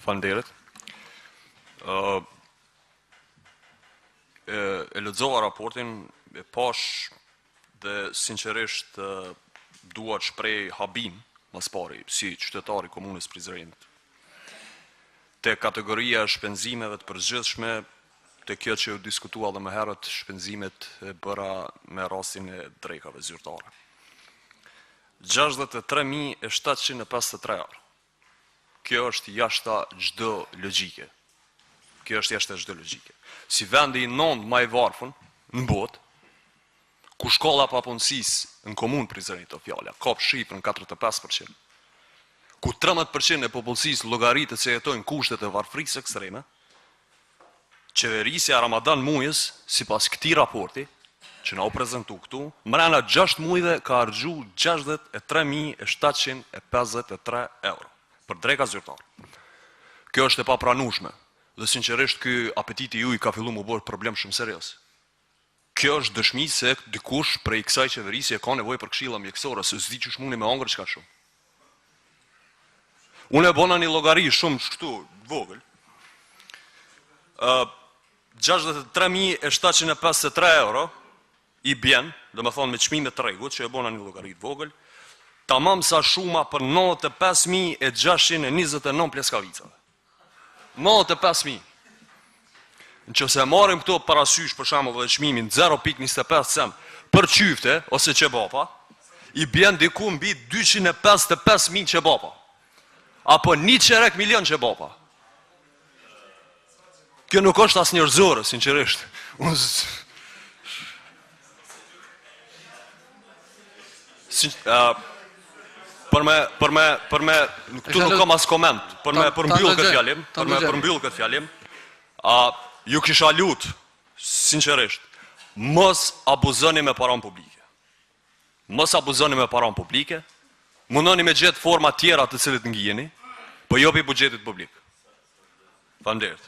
Faleminderit. Ë e lexova raportin, e pash dhe sinqerisht dua të shpreh habinë, më së pari, si qytetar i Komunës së Prizrenit. Te kategoria e shpenzimeve të përgjithshme, te kjo që u diskutua edhe më herët, shpenzimet e bëra me rastin e drekave zyrtare. 63.753 euro. Kjo është jashta çdo logjike. Kjo është jashta çdo logjike. Si vendi i nëntë më i varfër në botë, ku shkalla e papunësisë në komunë Prizrenit o fjala, kap shifrën 45%, ku 13% e popullsisë llogaritet se jetojnë në kushtet e varfërisë ekstreme, qeverisja e Ramadan Mujës, sipas këtij raporti, që na u prezentu këtu, mrena 6 muajve ka harxhu 63.753 euro për dreka zyrtare. Kjo është e papranueshme dhe sinqerisht ky apetiti juaj ka filluar me u bërë problem shumë serioz. Kjo është dëshmi se dikush prej kësaj qeverisje ka nevojë për këshilla mjekësore, se s'di qysh mundi me hangër çka shumë. Unë e bona një llogari shumë kështu vogël. Ë 63.753 euro i bjen, do me thonë me çmimet të tregut, që e bona një llogari të vogël, tamam sa shuma për 95.629 pleskavicave. 95.000. Në qoftë se e marrim këto parasysh për shembull dhe çmimin 0.25 cent për qyfte ose qebapa, i bjen diku mbi 255.000 qebapa. Apo një qerek milion qebapa. Kjo nuk është as njerëzore, sinqerisht. Unë Si, uh, për me, për me, për me, këtu nuk kam as koment, për me përmbyll këtë fjalim, për me përmbyll këtë fjalim, a, ju kisha lut, sinqerisht, mos abuzoni me paran publike. Mos abuzoni me paran publike, mundoni me gjetë forma tjera të cilët ngijeni, po jo pi buxhetit publik. Faleminderit.